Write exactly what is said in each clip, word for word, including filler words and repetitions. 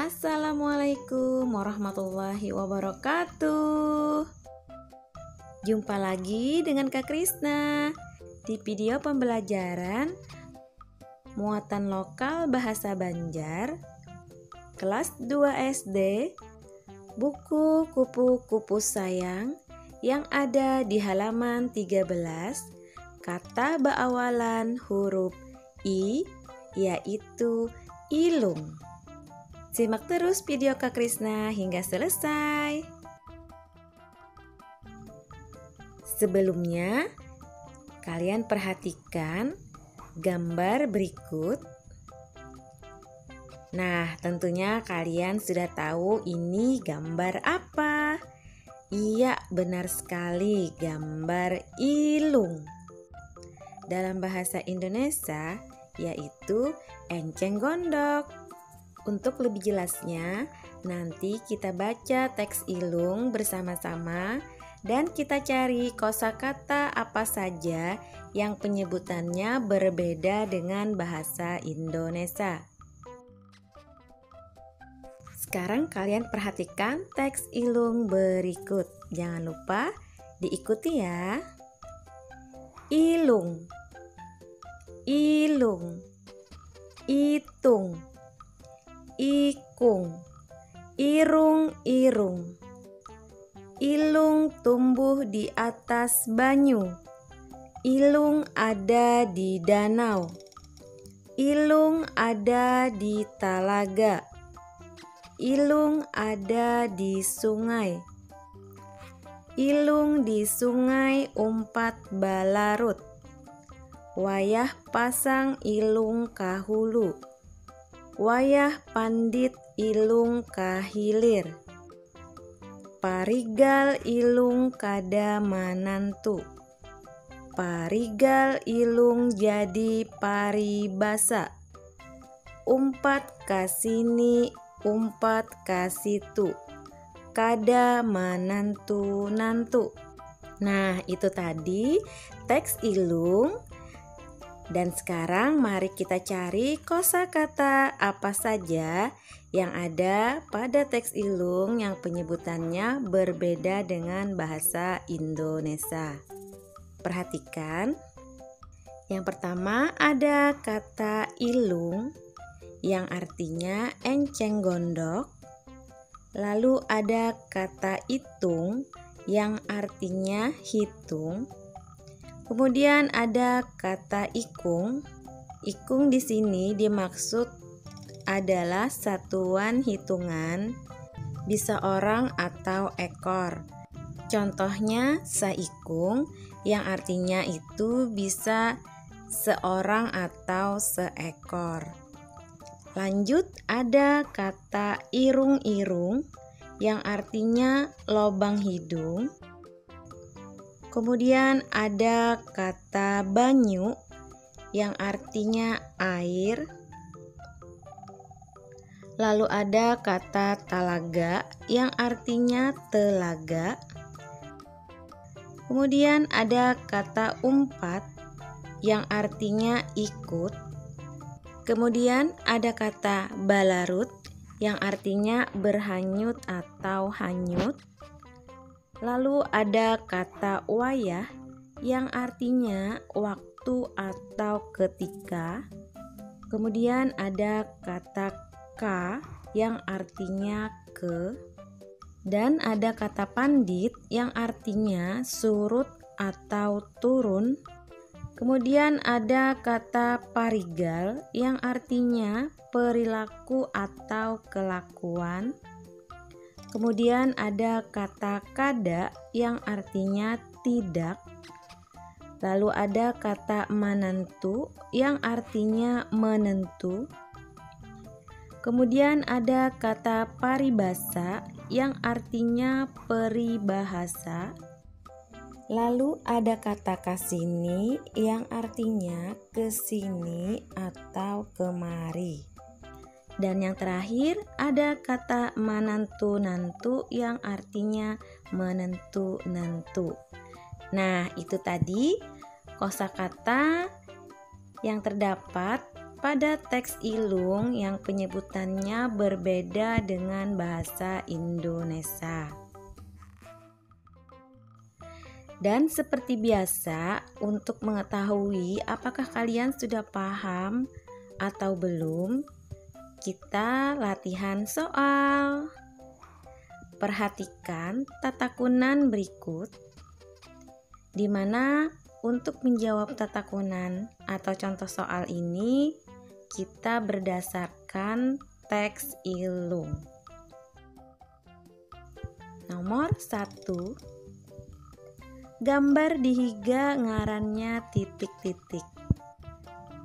Assalamualaikum warahmatullahi wabarakatuh. Jumpa lagi dengan Kak Krisna di video pembelajaran muatan lokal bahasa Banjar kelas dua S D, buku kupu-kupu sayang yang ada di halaman tiga belas, kata baawalan huruf I, yaitu ilung. Simak terus video Kak Krisna hingga selesai. Sebelumnya, kalian perhatikan gambar berikut. Nah, tentunya kalian sudah tahu ini gambar apa. Iya, benar sekali, gambar ilung. Dalam bahasa Indonesia, yaitu enceng gondok. Untuk lebih jelasnya, nanti kita baca teks ilung bersama-sama dan kita cari kosakata apa saja yang penyebutannya berbeda dengan bahasa Indonesia. Sekarang kalian perhatikan teks ilung berikut. Jangan lupa diikuti ya. Ilung. Ilung. Itung. Ikung. Irung-irung. Ilung tumbuh di atas banyu. Ilung ada di danau. Ilung ada di talaga. Ilung ada di sungai. Ilung di sungai umpat balarut. Wayah pasang ilung ka hulu. Wayah pandit ilung ka hilir. Parigal ilung kada manantu. Parigal ilung jadi paribasa. Umpat ka sini, umpat ka situ. Kada manantu-nantu. Nah, itu tadi teks ilung. Dan sekarang mari kita cari kosakata apa saja yang ada pada teks ilung yang penyebutannya berbeda dengan bahasa Indonesia. Perhatikan, yang pertama ada kata ilung yang artinya enceng gondok. Lalu ada kata itung yang artinya hitung. Kemudian ada kata ikung. Ikung di sini dimaksud adalah satuan hitungan, bisa orang atau ekor. Contohnya saikung yang artinya itu bisa seorang atau seekor. Lanjut, ada kata irung-irung yang artinya lobang hidung. Kemudian ada kata banyu yang artinya air. Lalu ada kata talaga yang artinya telaga. Kemudian ada kata umpat yang artinya ikut. Kemudian ada kata balarut yang artinya berhanyut atau hanyut. Lalu ada kata wayah yang artinya waktu atau ketika. Kemudian ada kata ka yang artinya ke. Dan ada kata pandit yang artinya surut atau turun. Kemudian ada kata parigal yang artinya perilaku atau kelakuan. Kemudian ada kata kada yang artinya tidak. Lalu ada kata manantu yang artinya menentu. Kemudian ada kata paribasa yang artinya peribahasa. Lalu ada kata kasini yang artinya ke sini atau kemari. Dan yang terakhir ada kata manantu-nantu yang artinya menentu-nentu. Nah, itu tadi kosakata yang terdapat pada teks Ilung yang penyebutannya berbeda dengan bahasa Indonesia. Dan seperti biasa, untuk mengetahui apakah kalian sudah paham atau belum, kita latihan soal. Perhatikan tatakunan berikut, di mana untuk menjawab tatakunan atau contoh soal ini, kita berdasarkan teks Ilung. Nomor satu, gambar di higa ngarannya titik-titik.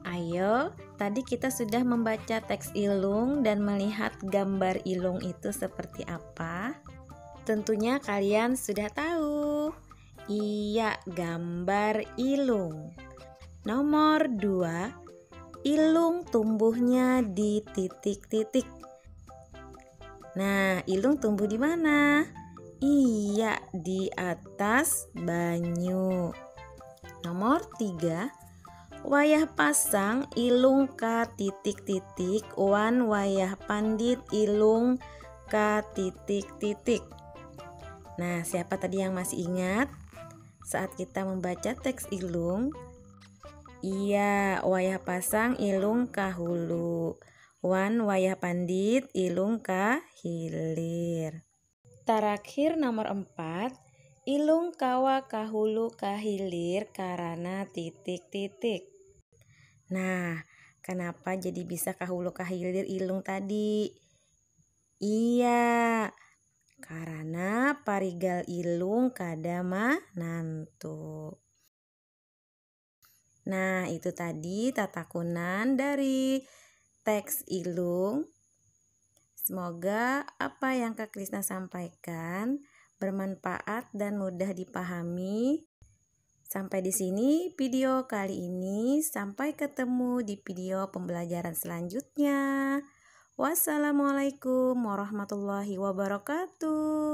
Ayo, tadi kita sudah membaca teks Ilung dan melihat gambar Ilung itu seperti apa. Tentunya kalian sudah tahu. Iya, gambar Ilung. Nomor dua, Ilung tumbuhnya di titik-titik. Nah, Ilung tumbuh di mana? Iya, di atas banyu. Nomor tiga, wayah pasang Ilung ka titik-titik wan wayah pandit Ilung ka titik-titik. Nah, siapa tadi yang masih ingat saat kita membaca teks Ilung? Iya, wayah pasang Ilung ka hulu wan wayah pandit Ilung ka hilir. Terakhir, nomor empat, Ilung kawa ka hulu ka hilir karana titik-titik. Nah, kenapa jadi bisa ka hulu ka hilir Ilung tadi? Iya, karena parigal Ilung kada manantu. Nah, itu tadi tatakunan dari teks Ilung. Semoga apa yang Kak Krisna sampaikan bermanfaat dan mudah dipahami. Sampai di sini video kali ini. Sampai ketemu di video pembelajaran selanjutnya. Wassalamualaikum warahmatullahi wabarakatuh.